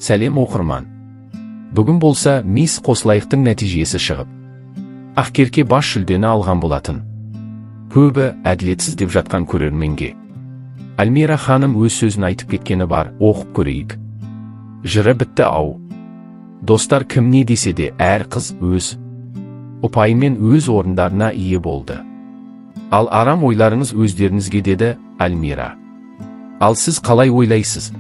Сәлем, оқырман! Бүгін болса, Мисс Қосылайықтың нәтижесі шығып, Ақерке бас жүлдені алған болатын. Көбі әділетсіз деп жатқан көрерменге Альмира ханым өз сөзін айтып кеткені бар, оқып көрейік. Жыры бітті ау. Достар, кім не десе де, әр қыз өз ұпайымен өз орындарына ие болды. Ал арам ойларыңыз өздеріңізге, деді Альмира. Ал сіз қалай ойлайсыз?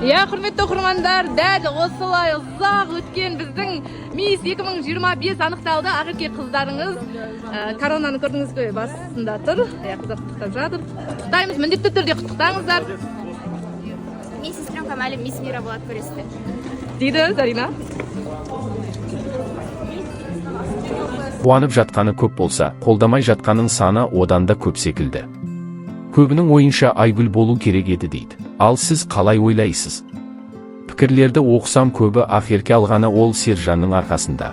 Иә, құрметті оқырмандар, дәл осылай ұзақ өткен біздің Мисс 2025 анықталды. Ақерке қыздарыңыз коронаны көрдіңіз ғой, басында тұр. Иә, қыздар құттықтап жатыр. Құттықтаймыз, міндетті түрде құттықтаңыздар. Менің сестренкам әлі Мисс Мира болады, көресіздер. Дейді Зарина. Қуанып жатқаны көп болса, қолдамай жатқанның саны одан да көп секілді. Көбінің ойынша, Айгүл болу керек еді дейді. Ал сіз қалай ойлайсыз? Пікірлерді оқысам, көбі Ақерке алғаны ол Сержанның арқасында.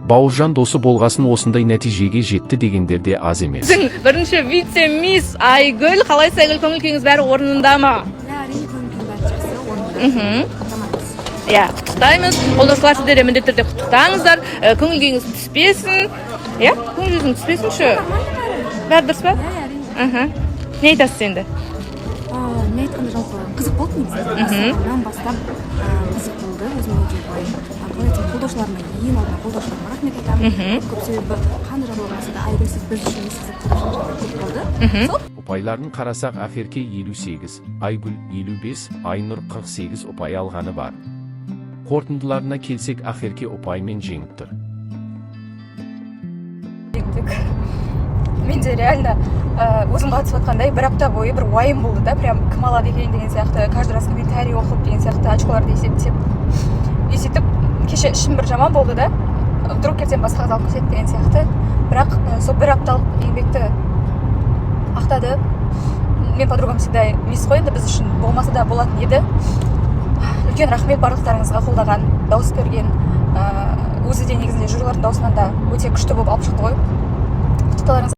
Бауыржан досы болғасын осындай нәтижеге жетті дегендер де аз емес. Біздің бірінші вице мисс Айгүл. Қалайсыз, Айгүл, көңіл күйіңіз бәрі орнында ма? Иә, әрине, көңіл күйім бәрі жақсы, орнында. Жаман емес. Иә, құттықтаймыз. Қолдаушылар, сіздер де міндетті түрде құттықтаңыздар. Көңіл күйіңіз түспесін. Иә, көңіл күйіңіз түспесінші. Бәрі дұрыс па? Иә, әрине. Не айтасыз енді? Не айтқанда, жалпы қызық болды негізі. Бастағаннан бастап қызық болды өзіме өте былай, қалай айтсам, қолдаушыларыма, ең алдымен қолдаушыларыма рахмет айтамын көп, себебі қандай жағдай болмаса да, «Айгүл, сіз біз үшін миссіз» деп қолдаушылар көп болды. Сол. Ұпайларын қарасақ, Ақерке 58, Айгүл 55, Айнұр 48 ұпай алғаны бар. Қорытындыларына келсек, Ақерке ұпаймен жеңіп тұр. Жеңдік. Менде реально өзім қатысып жатқандай бір апта бойы бір уайым болды да, прям кім алады екен деген сияқты, каждый раз комментарий оқып деген сияқты, очколарды есептеп. И сөйтіп кеше ішім бір жаман болды да, вдруг ертең басқа қыз алып кетеді деген сияқты. Бірақ сол бір апталық еңбекті ақтады. Мен подругам всегда мисс қой енді, біз үшін болмаса да болатын еді. Үлкен рахмет барлықтарыңызға қолдаған, дауыс берген. Өзі де негізінде жюрилардың дауысынан да өте күшті болып алып шықты ғой. Құттықтауларыңыз.